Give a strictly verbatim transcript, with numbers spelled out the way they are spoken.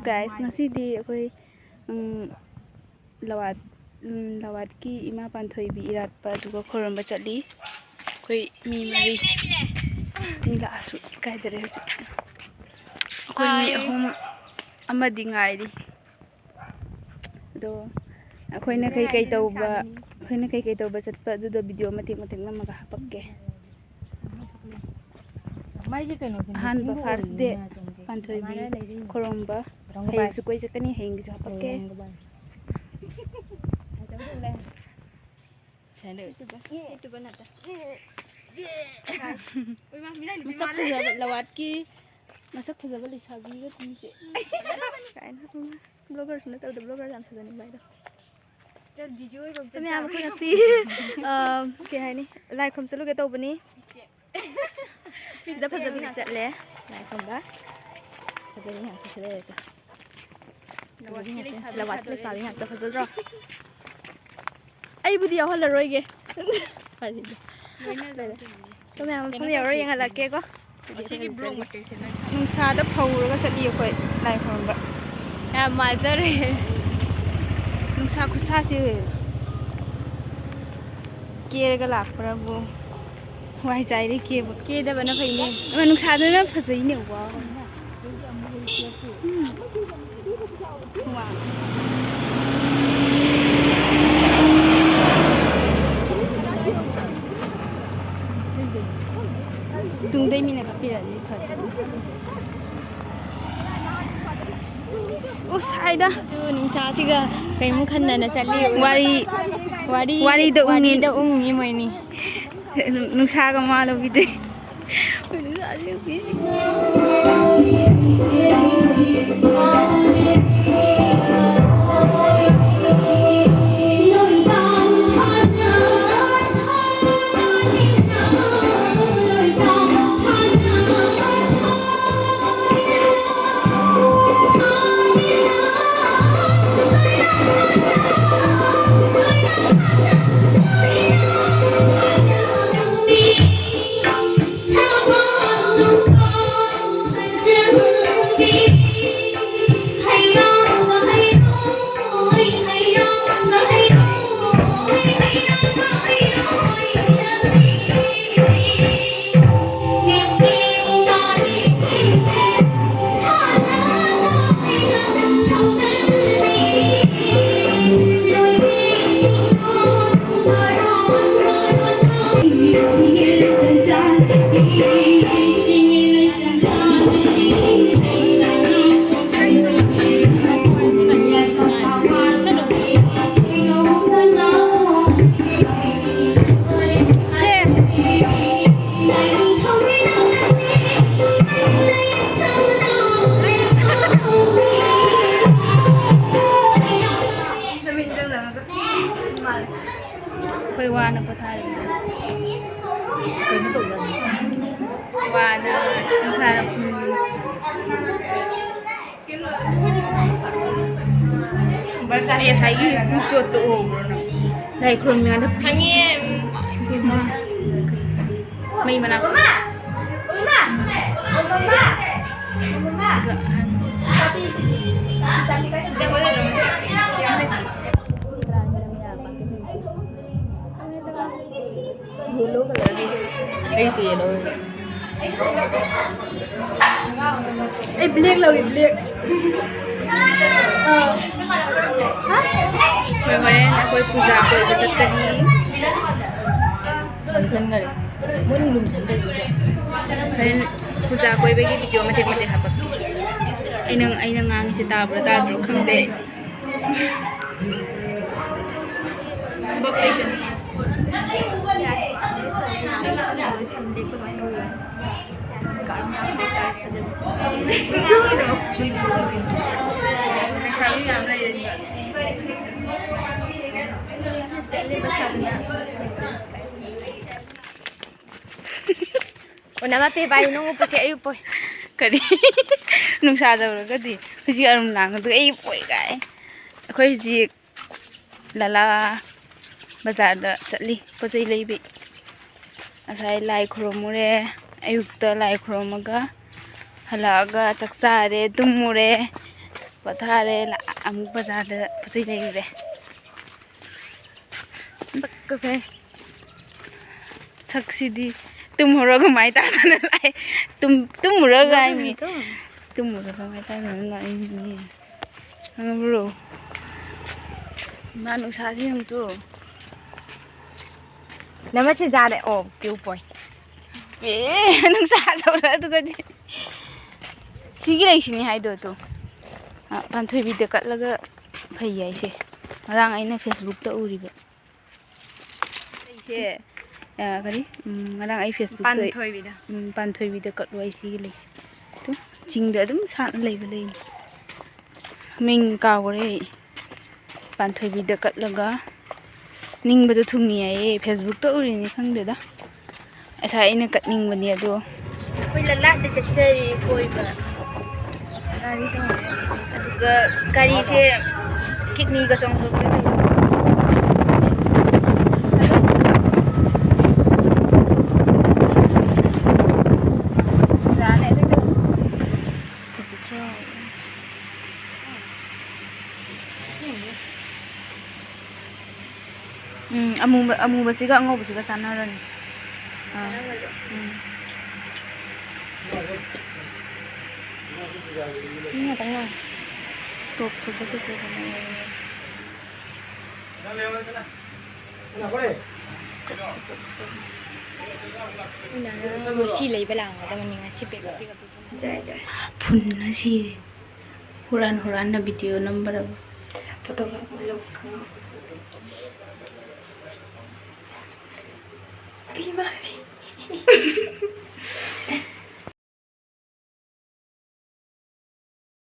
Guys, ꯉꯁꯤꯗꯤ ꯑꯩꯈꯣꯏ, ꯎꯝ, ꯂꯋꯥꯠ, ꯎꯝ, ꯂꯋꯥꯠꯀꯤ ꯏꯃꯥ ꯄꯥꯟꯊꯣꯏꯕꯤ ꯏꯔꯥꯠꯄ ꯑꯗꯨꯒ ꯈꯨꯔꯨꯝꯕ ꯆꯠꯂꯤ꯫ ꯑꯩꯈꯣꯏ ꯃꯤ ꯃꯔꯤ, ꯃꯤ ꯂꯥꯛꯑꯁꯨ ꯏꯀꯥꯏꯖꯔꯦ ꯍꯧꯖꯤꯛ꯫ ꯑꯩꯈꯣꯏ ꯃꯤ ꯑꯍꯨꯝ ꯑꯃꯗꯤ ꯉꯥꯏꯔꯤ꯫ ꯑꯗꯣ ꯑꯩꯈꯣꯏꯅ ꯀꯩꯀꯩ ꯇꯧꯕ, ꯑꯩꯈꯣꯏꯅ ꯀꯩꯀꯩ ꯇꯧꯕ ꯆꯠꯄ ꯑꯗꯨꯗꯣ video ꯃꯇꯦꯛ ꯃꯇꯦꯛ ꯅꯝꯃꯒ ꯍꯥꯄꯛꯀꯦ꯫ ꯃꯥꯏꯁꯦ ꯀꯩꯅꯣꯁꯦ ꯑꯍꯥꯟꯕ ꯃꯦꯆꯤꯟꯒ first day ꯑꯣꯏꯔꯤꯅꯦ ꯇꯧꯔꯤꯁꯦ꯫ ꯄꯥꯟꯊꯣꯏꯕꯤ ꯑꯗꯨꯃꯥꯏꯅ ꯂꯩꯔꯤꯅꯦ꯫ ꯈꯨꯔꯨꯝꯕ꯫ ꯔꯪꯕꯥꯏ꯫ ꯍꯌꯦꯡꯁꯨ ꯀꯣꯏ ꯆꯠꯀꯅꯤ, ꯍꯌꯦꯡꯒꯤꯁꯨ ꯍꯥꯄꯛꯀꯦ꯫ ꯔꯪꯕꯥꯏ꯫ ꯁꯨꯃꯥꯏꯅ ꯇꯧꯋꯤ꯫ YouTuber, YouTuber ꯅꯠꯇꯦ꯫ ꯃꯁꯛ ꯐꯖꯕ ꯂꯋꯥꯠꯀꯤ, ꯃꯁꯛ ꯐꯖꯕ ꯂꯩꯁꯥꯕꯤꯒ ꯇꯨꯝꯁꯦ꯫ ꯀꯥꯏꯅ꯫ Bloggerꯁꯨ ꯅꯠꯇꯕꯗ blogger ꯌꯥꯝ ꯁꯥꯖꯅꯤꯡꯕ ꯍꯥꯏꯗꯣ꯫ ꯃꯌꯥꯝ ꯑꯩꯈꯣꯏ ꯉꯁꯤ, ꯑ, ꯀꯩ ꯍꯥꯏꯅꯤ, ꯂꯥꯏ ꯈꯨꯔꯨꯝ ꯆꯠꯂꯨꯒꯦ ꯇꯧꯕꯅꯤ꯫ ꯁꯤꯗ ꯐꯖꯕꯤ ꯆꯠꯂꯦ ꯂꯥꯏ ꯈꯨꯔꯨꯝꯕ꯫ ꯐꯖꯕꯤ ꯉꯥꯛꯇ ꯁꯤꯗ ꯂꯩꯔꯦ꯫ ꯂꯋꯥꯠꯀꯤ ꯂꯩꯁꯥꯕꯤ ꯉꯥꯛꯇ ꯐꯖꯗ꯭ꯔꯣ? ꯑꯩꯕꯨꯗꯤ ꯌꯥꯎꯍꯜꯂꯔꯣꯏꯒꯦ꯫ ꯐꯔꯦꯗ꯫ ꯂꯣꯏꯅ ꯂꯣꯏꯔꯦ꯫ ꯃꯌꯥꯝ ꯃꯐꯝ ꯌꯧꯔ ꯌꯦꯡꯍꯜꯂꯛꯀꯦꯀꯣ꯫ ꯑꯁꯤꯒꯤ blog ꯃꯇꯦꯛꯁꯦ ꯅꯪ ꯅꯨꯡꯁꯥꯗ ꯐꯧꯔꯒ ꯆꯠꯂꯤ ꯑꯩꯈꯣꯏ ꯂꯥꯏ ꯈꯨꯔꯨꯝꯕ꯫ ꯌꯥꯝ ꯃꯥꯟꯖꯔꯦ꯫ ꯅꯨꯡꯁꯥ ꯈꯨꯠꯁꯥꯁꯤ ꯀꯦꯔꯒ ꯂꯥꯛꯄ꯭ꯔꯕꯨ꯫ ꯋꯥꯏ ꯆꯥꯏꯔꯦ ꯀꯦꯕ꯫ ꯀꯦꯗꯕꯅ ꯐꯩꯅꯦ꯫ ꯑꯃ ꯅꯨꯡꯁꯥꯗꯅ ꯐꯖꯩꯅꯦ꯫ ꯋꯥꯎ꯫ ꯎꯝ꯫ ꯋꯥꯎ꯫ ꯇꯨꯡꯗꯩ ꯃꯤꯅ ꯀꯥꯞꯄꯤꯔꯛꯑꯗꯤ ꯐꯖꯅꯤ꯫ ꯎꯁ, ꯍꯥꯏꯗ꯫ ꯁꯨ ꯅꯨꯡꯁꯥꯁꯤꯒ ꯀꯩꯃꯨꯛ ꯈꯟꯗꯅ ꯆꯠꯂꯤ꯫ ꯋꯥꯔꯤ, ꯋꯥꯔꯤ, ꯋꯥꯔꯤꯗ ꯎꯡꯉꯤ꯫ ꯋꯥꯔꯤꯗ ꯎꯡꯉꯤ ꯃꯣꯏꯅꯤ꯫ ꯅꯨꯡꯁꯥꯒ ꯃꯥ ꯂꯧꯕꯤꯗꯦ꯫ ꯑꯩ ꯉꯁꯥꯏꯒꯤ ꯆꯣꯠꯇꯣ ꯎꯍꯧꯕ꯭ꯔꯣ ꯅꯪ? ꯂꯥꯏ ꯈꯨꯔꯨꯝꯃꯤꯉꯩꯗ ꯈꯪꯉꯦ꯫ ꯏꯕꯦꯝꯃ, ꯃꯩ ꯃꯅꯥꯛꯇ꯫ ꯁꯤꯒ ꯑꯍꯟ꯫ ꯑꯩꯁꯦ ꯌꯦꯜꯂꯣ꯫ ꯑꯩ ꯕ꯭ꯂꯦꯛ ꯂꯧꯏ, ꯕ꯭ꯂꯦꯛ꯫ ꯑꯥ꯫ ꯑꯩꯈꯣꯏ ꯍꯣꯔꯦꯟ ꯑꯩꯈꯣꯏ ꯄꯨꯖꯥ ꯀꯣꯏꯕ ꯆꯠꯀꯅꯤ꯫ ꯂꯨꯝꯁꯟꯈꯔꯦ꯫ ꯃꯣꯏꯅ ꯂꯨꯝꯁꯟꯗ꯭ꯔꯁꯨ ꯁꯦ꯫ ꯍꯣꯔꯦꯟ ꯄꯨꯖꯥ ꯀꯣꯏꯕꯒꯤ ꯚꯤꯗꯤꯑꯣ ꯃꯇꯦꯛ ꯃꯇꯦꯛ ꯍꯥꯄꯛꯀꯦ꯫ ꯑꯩꯅ, ꯑꯩꯅ ꯉꯥꯡꯉꯤꯁꯦ ꯇꯥꯕ꯭ꯔꯥ ꯇꯥꯗ꯭ꯔꯣ ꯈꯪꯗꯦ꯫ ꯊꯕꯛ ꯂꯩꯇꯅ꯫ ꯑꯣ, ꯅꯃ ꯄꯦ ꯕꯥꯏ, ꯅꯣꯡ ꯎꯞꯄꯁꯦ ꯑꯩ ꯎꯞꯄꯣꯏ꯫ ꯀꯔꯤ? ꯅꯨꯡꯁꯥ ꯌꯧꯔꯒꯗꯤ ꯍꯧꯖꯤꯛ ꯑꯔꯨꯝ ꯂꯥꯡꯉꯗꯨ ꯑꯩ ꯎꯞꯄꯣꯏ ꯀꯥꯏ꯫ ꯑꯩꯈꯣꯏ ꯍꯧꯖꯤꯛ ꯂꯂꯥ ꯕꯖꯥꯔꯗ ꯆꯠꯂꯤ ꯄꯣꯠ ꯆꯩ ꯂꯩꯕꯤ꯫ ꯉꯁꯥꯏ ꯂꯥꯏ ꯈꯨꯔꯨꯝꯃꯨꯔꯦ, ꯑꯌꯨꯛꯇ ꯂꯥꯏ ꯈꯨꯔꯨꯝꯃꯒ ꯍꯜꯂꯛꯑꯒ ꯆꯥꯛ ꯆꯥꯔꯦ, ꯇꯨꯝꯃꯨꯔꯦ, ꯄꯣꯊꯥꯔꯦ, ꯂꯥ-, ꯑꯃꯨꯛ ꯕꯖꯥꯔꯗ ꯄꯣꯠ ꯆꯩ ꯂꯩꯔꯨꯔꯦ꯫ ꯁꯛꯀꯁꯦ꯫ ꯁꯛꯁꯤꯗꯤ ꯇꯨꯝꯃꯨꯔꯒ ꯃꯥꯏ ꯇꯥꯗꯅ ꯂꯥꯛꯑꯦ꯫ ꯇꯨꯝ-, ꯇꯨꯝꯃꯨꯔꯒ ꯍꯥꯏꯃꯤ꯫ ꯇꯨꯝꯃꯨꯔꯒ ꯃꯥꯏ ꯇꯥꯗꯅ ꯂꯥꯛꯏꯅꯦ꯫ ꯈꯪꯉꯕ꯭ꯔꯣ? ꯏꯃꯥ ꯅꯨꯡꯁꯥꯁꯤ ꯌꯦꯡꯉꯨ ꯇꯨ꯫ ꯅꯃꯠꯁꯦ ꯖꯥꯔꯦ꯫ ꯑꯣ, ꯄꯤꯎ ꯄꯣꯏ꯫ ꯑꯦ, ꯅꯨꯡꯁꯥ ꯁꯧꯔ ꯑꯗꯨꯒꯗꯤ꯫ ꯁꯤꯒꯤ ꯂꯩꯁꯤꯅꯤ ꯍꯥꯏꯗꯣ ꯇꯨ꯫ ꯑ, ꯄꯥꯟꯊꯣꯏꯕꯤꯗ ꯀꯠꯂꯒ ꯐꯩ ꯍꯥꯏꯁꯦ꯫ ꯉꯔꯥꯡ ꯑꯩꯅ Facebookꯇ ꯎꯔꯤꯕ꯫ ꯑꯩꯁꯦ, ꯑ, ꯀꯔꯤ? ꯎꯝ, ꯉꯔꯥꯡ ꯑꯩ Facebookꯇ ꯄꯥꯟꯊꯣꯏꯕꯤꯗ꯫ ꯎꯝ, ꯄꯥꯟꯊꯣꯏꯕꯤꯗ ꯀꯠꯂꯨ ꯑꯩ ꯁꯤꯒꯤ ꯂꯩꯁꯦ꯫ ꯇꯨ, ꯆꯤꯡꯗ ꯑꯗꯨꯝ ꯁꯥꯠꯂ ꯂꯩꯕ ꯂꯩꯅꯤ꯫ ꯃꯤꯡ ꯀꯥꯎꯈ꯭ꯔꯦ ꯑꯩ꯫ ꯄꯥꯟꯊꯣꯏꯕꯤꯗ ꯀꯠꯂꯒ ꯅꯤꯡꯕꯗꯣ ꯊꯨꯡꯉꯤ ꯍꯥꯏꯌꯦ꯫ Facebookꯇ ꯎꯔꯤꯅꯤ ꯈꯪꯗꯦꯗ꯫ ꯉꯁꯥꯏ ꯑꯩꯅ ꯀꯠꯅꯤꯡꯕꯅꯦ ꯑꯗꯣ꯫ ꯑꯩꯈꯣꯏ ꯂꯂꯥꯠꯇ ꯆꯠꯆꯔꯤ ꯀꯣꯏꯕ꯫ ꯑꯗꯨꯒ ꯒꯥꯔꯤꯁꯦ ꯀꯤꯗꯅꯤꯒ ꯆꯣꯡꯊꯣꯛꯀꯦ ꯇꯧꯕ꯫ ꯐꯖꯗ꯭ꯔꯣ? ꯎꯝ, ꯑꯃꯨꯕ, ꯑꯃꯨꯕꯁꯤꯒ ꯑꯉꯧꯕꯁꯤꯒ ꯆꯥꯟꯅꯔꯅꯤ꯫ ꯑꯥ꯫ ꯎꯝ꯫ ꯃꯤ ꯉꯥꯛꯇꯪ ꯉꯥꯏ꯫ ꯇꯣꯞ ꯐꯖ ꯐꯖꯕ ꯃꯌꯥꯝ ꯂꯩ꯫ ꯉꯁꯤ ꯂꯩꯕ ꯂꯥꯛꯑꯝꯒꯗꯕꯅꯤ, ꯉꯁꯤ pick up pick up pick up. ꯐꯨꯟꯅ ꯁꯤꯔꯦ꯫ ꯍꯨꯔꯥꯟ ꯍꯨꯔꯥꯟꯅ ꯚꯤꯗꯤꯑꯣ ꯅꯝꯕꯔꯕ꯫ ꯐꯣꯇꯣ ꯀꯥꯞꯄ ꯂꯧ-, ꯀꯩ ꯃꯥꯜꯂꯤ?